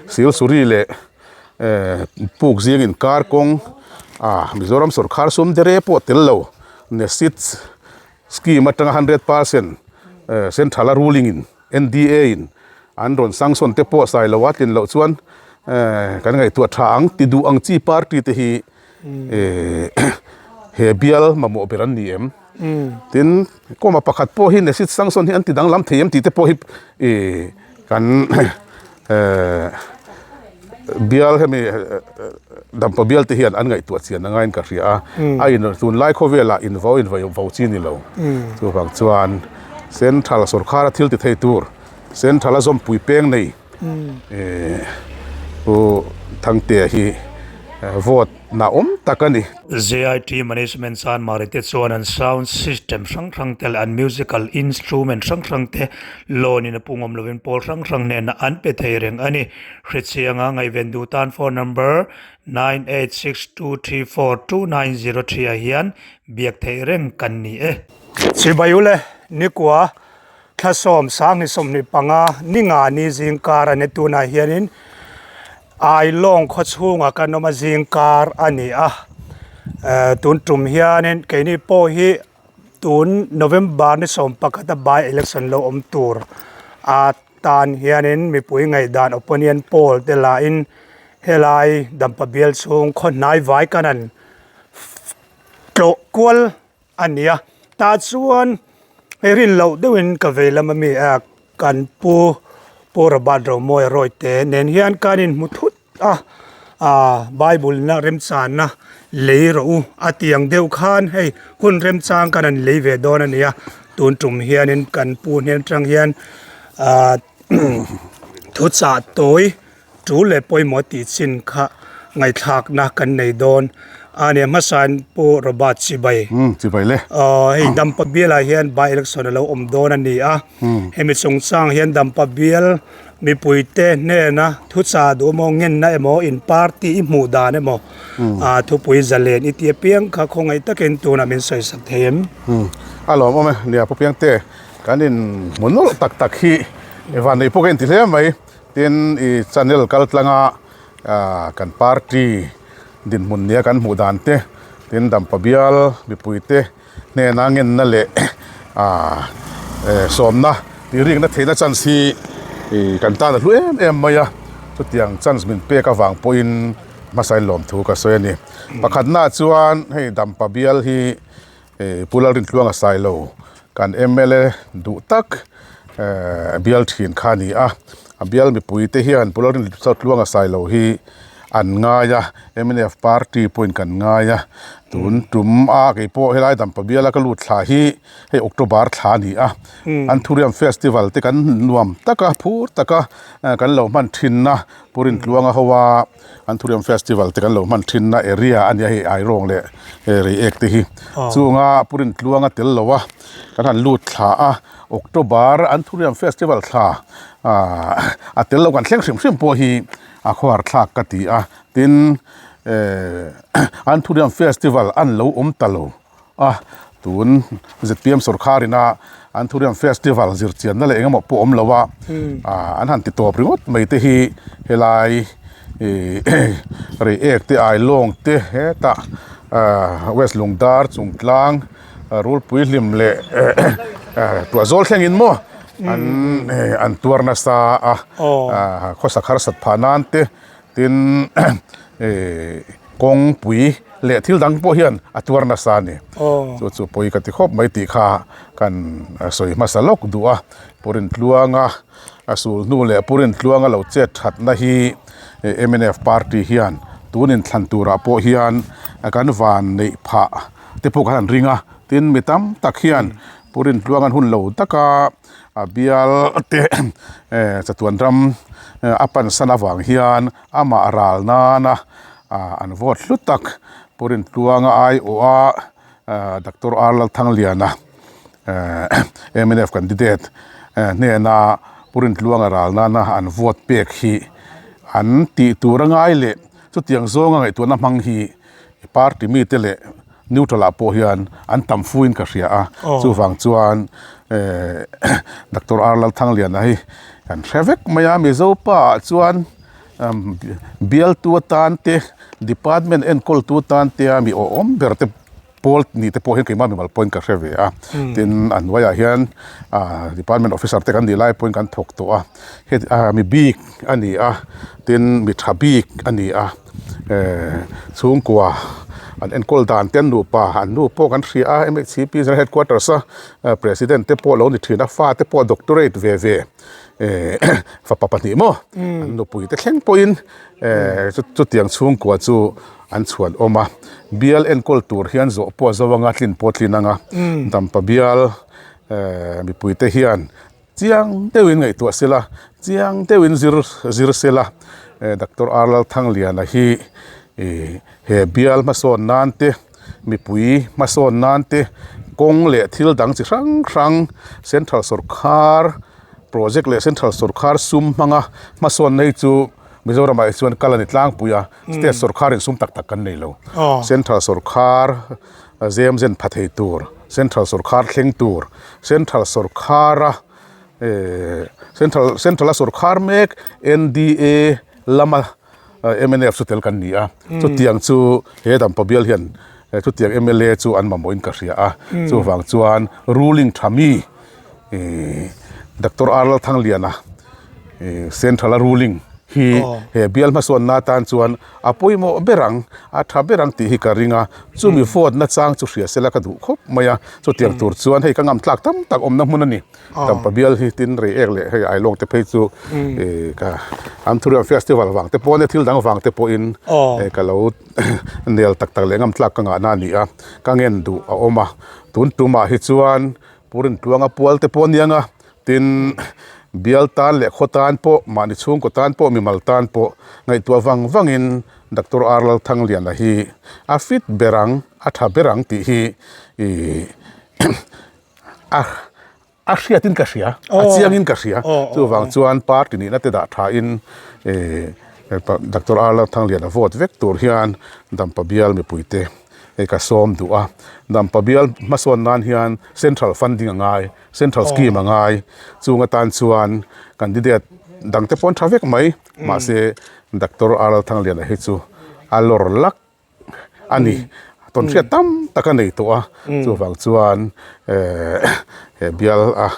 Silsuri leh puk zing inkar kawng ah Mizoram sawrkhar sum dere pawh tel lo Nesit scheme atanga 100% central a ruling in NDA in an rawn sanction te pawh sai lo a tlin loh chuan kan ngaihtuah tha ang ti duh ang chi party te hi he bial mamawh ber an ni em tin kawma pakhat pawh hi Nesit sanction hi an ti danglam thei em tih te pawh hi kan Bial hemi Dampa bial te hian an ngaihtuah chian a ngaiin ka hria a, a in tunlai khawvelah invo in vo chi ni lo. Chuvang chuan Central sawrkhara thil ti thei tur Central a zawmpui peng nei Pu Thangtea hi vote na awm tak a ni. JIT Management chuan Mari te chuan an sound system hrang hrang te leh an musical instrument hrang hrang te loan in a pungawm lovin pawl hrang hrang hnenah an pe thei reng a ni. Hrechianga ngaihven duh tan phone number 9862342903 ah hian biak theih reng kan ni e. Chibai ule, Nikua, Thlasawm, Sangni 25, Ninga ni zingkar a ni tunah hianin Ailawng khaw chhungah kan awm a zingkar a ni a, tun tum hianin keini pawh hi tun November ni 11 a by election lo awm tur a tan hianin mipui ngaihdan opinion poll te lahin helai Dampa bial chhung khaw hnai vai kan han tlawh kual a ni a tah chuan hei rin loh deuhin ka vei lam ami a kan pu pu Robert Romawia Rawite nen hian kan inhmu thut a ah bible na remchanna lei rawh u a tih ang deuh khan hei hun remchang kan han lei ve dawn a ni a tun tum hianin kan pu hnen atang hian ah thuchah tawi Tul leh pawimawh tih chin kha ngaihthlakna kan nei dawn a ni. Hmasain Pu Robert Chibai. Umm Chibai le. Aw hei Dampa bialah hian by election a lo awm dawn a ni a. Hemi chungchang hian Dampa bial mipuite hnena thuchah duh emaw ngenna emaw in party i hmuh dan emaw ah thupui zalen i tih apiang kha khawngaih takin tunah min sawisak thei em? Umm a lawmawm e nia Pu Piangte kan in hmu nawlh tak tak hi vanneih pawh ka inti hle mai. Tin, i channel kal tlanga kan party dinhmun nia kan hmuh dan te, tin Dampa bial mipui te hnena ngenna leh sawmna tih rikna theihna chance hi kan tan a hlu em em mai a, chutiang chance min pek avang pawhin hmasain lawmthu ka sawi a ni. Pakhatnaah chuan hei Dampa bial hi Pu Lalrintluanga Sailo kan mla duh tak bial thin kha a ni a, a bial mipui te hian Pu Lalrintluanga Sailo hi an ngai a, mnf party pawhin kan ngai a, tun tum a kei pawh helai Dampa biala ka lut thla hi hei October thla a ni a, Anthurium festival te kan nuam tak a, phur tak a kan lo hman thin a, Pu Rintluanga ho a. Anthurium festival te kan lo hman thin na area a nia hei Airong leh Reiek te hi chunga Purin tluanga tel lo a kan han lut thla a October Anthurium festival thla ah a tel lo kan thleng hrim hrim pawh hi a khawhar thlak ka ti a tin eh Anthurium festival an lo awm ta lo. a tun zpm sawrkhar ina Anthurium festival zirchianna leh engemaw pawh awm lo a ah an han ti tawp ringawt mai te hi helai ih reiek te ailawng te hetah ah west lungdar chungtlang rulpui hlim leh tuahzawl thlengin maw an an tuar nasa a ah khawsak harsat phah nan te. Tin, kawngpui leh thil dang pawh hian a tuar nasa a ni. Chu chu pawi ka ti khawp mai tih kha kan sawi hmasa lawk duh a. Purin tluanga a sul hnu leh Purin tluanga lo chet thatna hi mnf party hian tun inthlan turah pawh hian kan van neih phah te pawh kan han ring a. Tin, mi tam tak hian Purin tluangan hun lo taka A bial te chatuan ram a pansan avang hian amah ral nana an vote hlu tak Purin Tluanga aiawha Doctor R Lalthangliana mnf candidate hnena Purin Tluanga ral nana an vote pek hi an tih tur a ngai leh chutiang zawnga ngaihtuahna hmang hi party mite leh neutral ah pawh hian an tam fu in ka hria a chuvang chuan eh Doctor R Lalthangliana hi kan hre vek mai a Mizo pa ah chuan Bialtu atan te, department enkawltu atan te a mi awhawm ber te pawl ni te pawh hian keimah mimal pawhin ka hre ve a. Tin, a hnuaiah hian department officer te kan nih lai pawhin kan thawk tawh a. Heti mi bik a ni a, tin mi tha bik a ni a. Chhungkua an enkawl dan te an nupa an nu pawh kan hria a, MHCP General Headquarters a President te pawh a lo ni thin a, fate pawh doctorate ve ve. Fapa pahnih maw an nupui te thleng pawhin chutiang chhungkua chu an chhuan awm a, bial enkawl tur hian zawh pawh a zo anga tlin pawh a tlin anga Dampa bial mipui te hian chiang deuhin ngaihtuah sela chiang deuhin zir zir sela Doctor R Lalthangliana hi he bial hmasawn nan te mipui hmasawn nan te kawng leh thil dang chi hrang hrang central sawrkhar project leh central sawrkhar sum hmanga hmasawn nei chu Mizoram ah hi chuan kal a ni tlangpui a state sawrkhar in sum tak tak kan nei lo central sawrkhar zem zen pha thei tur central sawrkhar thleng tur central sawrkhar a ehh central central a sawrkhar mek N_D_A lama. Mnf chu tel kan ni a, chutiang chu he Dampa bial hian chutiang mla chu an mamawhin ka hria a, chuvang chuan ruling tha mi Doctor R Lalthangliana central a ruling hi he bial hmasawnna atan chuan a pawimawh ber ang, a tha ber ang tih hi ka ring a, chumi vote nachang chu hria sela ka duh khawp mai a, chutiang tur chuan hei ka ngam tlak tam tak awmna hmun a ni. Dampa bial hi tin rei ek leh hei Ailawng te phei chu ka Anthurium festival vang te pawh ania thil dang vang te pawhin ka lo nel tak tak leh ngam tlak ka ngahna a ni a, ka ngen duh a awm a, tun tumah hi chuan Purin tluanga pual te pawh aniang a, tin bial tan leh khaw tan pawh mahni chhungkaw tan pawh mimal tan pawh ngaihtuah vang vangin Doctor R Lalthangliana hi a fit ber ang a tha ber ang tih hi ih A a hriatin ka hria, a chiangin ka hria. Chuvang chuan party nihna te dah thain Doctor R Lalthangliana vote vek tur hian Dampa bial mipuite hei ka sawm duh a. Dampa bial hmasawn nan hian central funding a ngai, central scheme a ngai. Chung atan chuan candidate dangte pawh an tha vek mai, mahse Doctor R Lalthangliana hi chu a lawr lak a ni tawnhriat tam tak a nei tawh a chuvang chuan ehh he bial a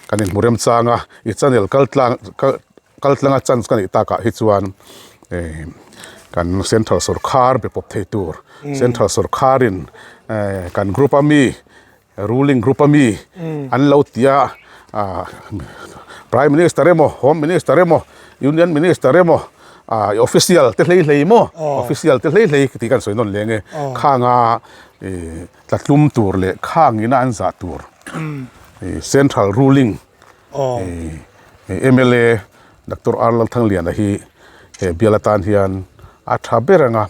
kan inhmu remchang a i channel kal tlang kal kal tlanga chance ka neih takah hi chuan ehh kan central sawrkhar be pawp thei tur central sawrkharin ehh kan group a mi Ruling group a mi an lo ti a, Prime Minister emaw, Home Minister emaw, Union Minister emaw, official te hlei hlei maw, official te hlei hlei tih kan sawi nawn leng e, khanga tla tlum tur leh khang ina an zah tur Central ruling mla Doctor R Lalthangliana hi he bial atan hian a tha ber ang a.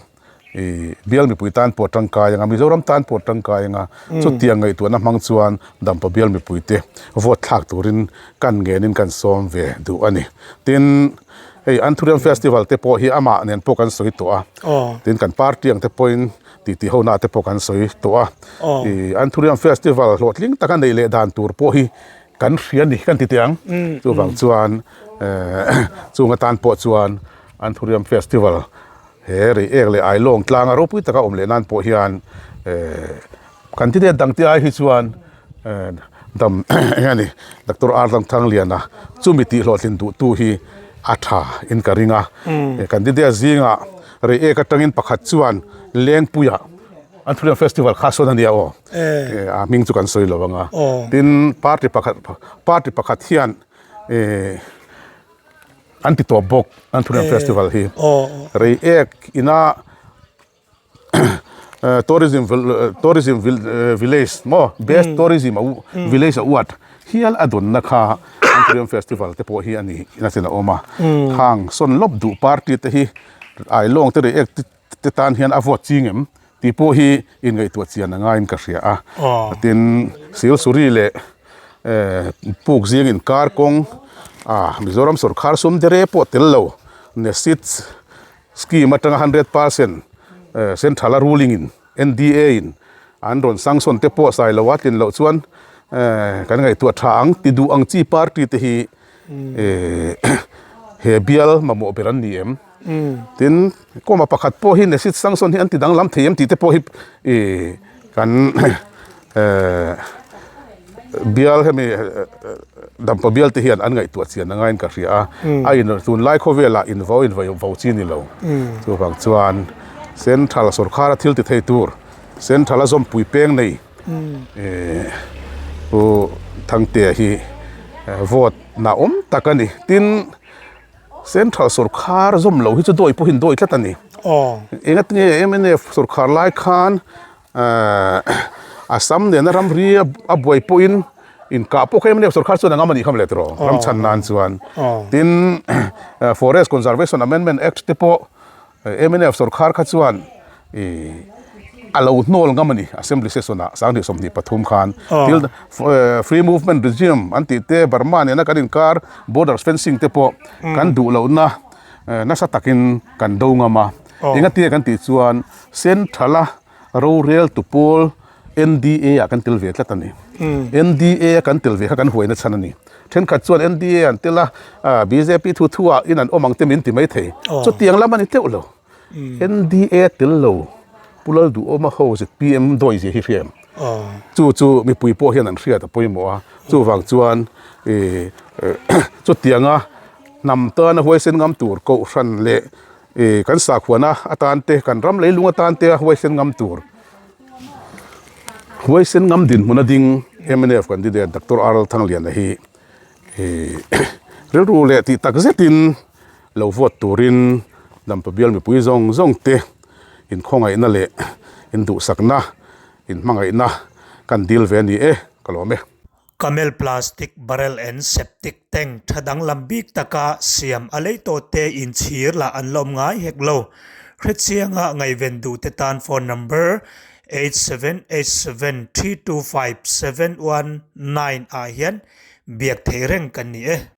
I bial mipui tan pawh tangkai anga Mizoram tan pawh tangkai anga chutiang ngaihtuahna hmang chuan Dampa bial mipuite vote thlak turin kan ngenin kan sawm ve duh a ni. Tin, hei Anthurium Festival te pawh hi amah nen pawh kan sawi tawh a, tin kan party ang te pawhin titi ho na te pawh kan sawi tawh a. I Anthurium Festival hlawhtling taka neih leh dan tur pawh hi kan hria ni kan ti teh ang. Chuvang chuan chung atan pawh chuan Anthurium Festival He rei ek leh Ailawng tlanga ropui taka awm leh nan pawh hian eh kan ti det dang te ai hi chuan eh dam eng a ni Doctor R Tangthangliana chumi tih hlawhtlin duh tu hi a tha in ka ring a kan ti det zingah rei ek atangin pakhat chuan Lengpuia Anthurium Festival kha sawn a nia aw a hming chu kan sawi lo ang a tin party pakhat party pakhat hian eh. An ti tawp bawk Anthurium Festival hi. Rei ek ina tourism tourism village maw best tourism village award hial a dawnna kha Anthurium Festival te pawh hi a ni ina chen a awm a. Khang sawn lawp duh party te hi Ailawng te rei ek te tan hian a vote ching em tih pawh hi inngaihtuah chian a ngaiin ka hria a. Tin, Silsuri leh Puk zing inkar kawng ah Mizoram sawrkhar sum dere pawh tel lo NESIT scheme atanga 100% central a ruling in NDA in an rawn sanction te pawh sai lo a tlin loh chuan kan ngaihtuah tha ang ti duh ang chi party te hi. he bial mamawh ber an ni em? Tin, kawma pakhat pawh hi Nesit Sanction hi an ti danglam thei em tih te pawh hi ih kan bial hemi Dampa bial te hian an ngaihtuah chian a ngaiin ka hria a, a in tunlai khawvelah invo invo vo chi ni lo. Chuvang chuan Central sawrkhara thil ti thei tur Central a zawmpui peng nei ih Pu Thangtea hi vote na awm tak a ni. Tin, Central sawrkhar zawm lo hi chu dawi pawhin dawi tlat a ni. Engatinge mnf sawrkhar lai khan Assam nena ramri a buai pawhin inkah pawh kha mnf sawrkhar chuan a ngam a nih kha mawle tiraw ram chhan nan chuan. Tin, Forest Conservation Amendment Act te pawh Mnf sawrkhar kha chuan ih a lo hnawl ngam a ni assembly session ah 2023 khan thil free movement regime an tih te Burma nena kan inkar border fencing te pawh kan duh lohna nasa takin kan do ngam a engatinge kan tih chuan central a rorel tu pawl NDA ah kan tel ve tlat a ni. NDA a kan tel ve kha kan huaina chhan a ni. Thenkhat chuan NDA an tel a, bjp thu thu ah in an awm ang te min ti mai thei. Chutiang lam a ni teuh lo. NDA tel lo Pu Lalduhawma ho zpm dawi zia hi hria em? Chu chu mipui pawh hian an hriat a pawimawh a. Chuvang chuan chutianga hnam tana huaisen ngam tur kohhran leh kan sakhuana atan te kan ram leilung atan te a huaisen ngam tur Huaisen ngam dinhmun a ding mnf candidate Doctor R Thangliana hi rilru leh tih tak zetin lo vote turin Dampa bial mipui zawng zawng te inkhawngaihna leh induhsakna inhmangaihna kan dil ve a ni e ka lawm e. Camel plastic barrel and septic tank tha danglam bik taka siam a lei tawh te inchhir lah an la awm ngai hek lo. Hrechianga ngaihven duhte tan phone number 8787325719 ah hian biak theih reng kan ni e.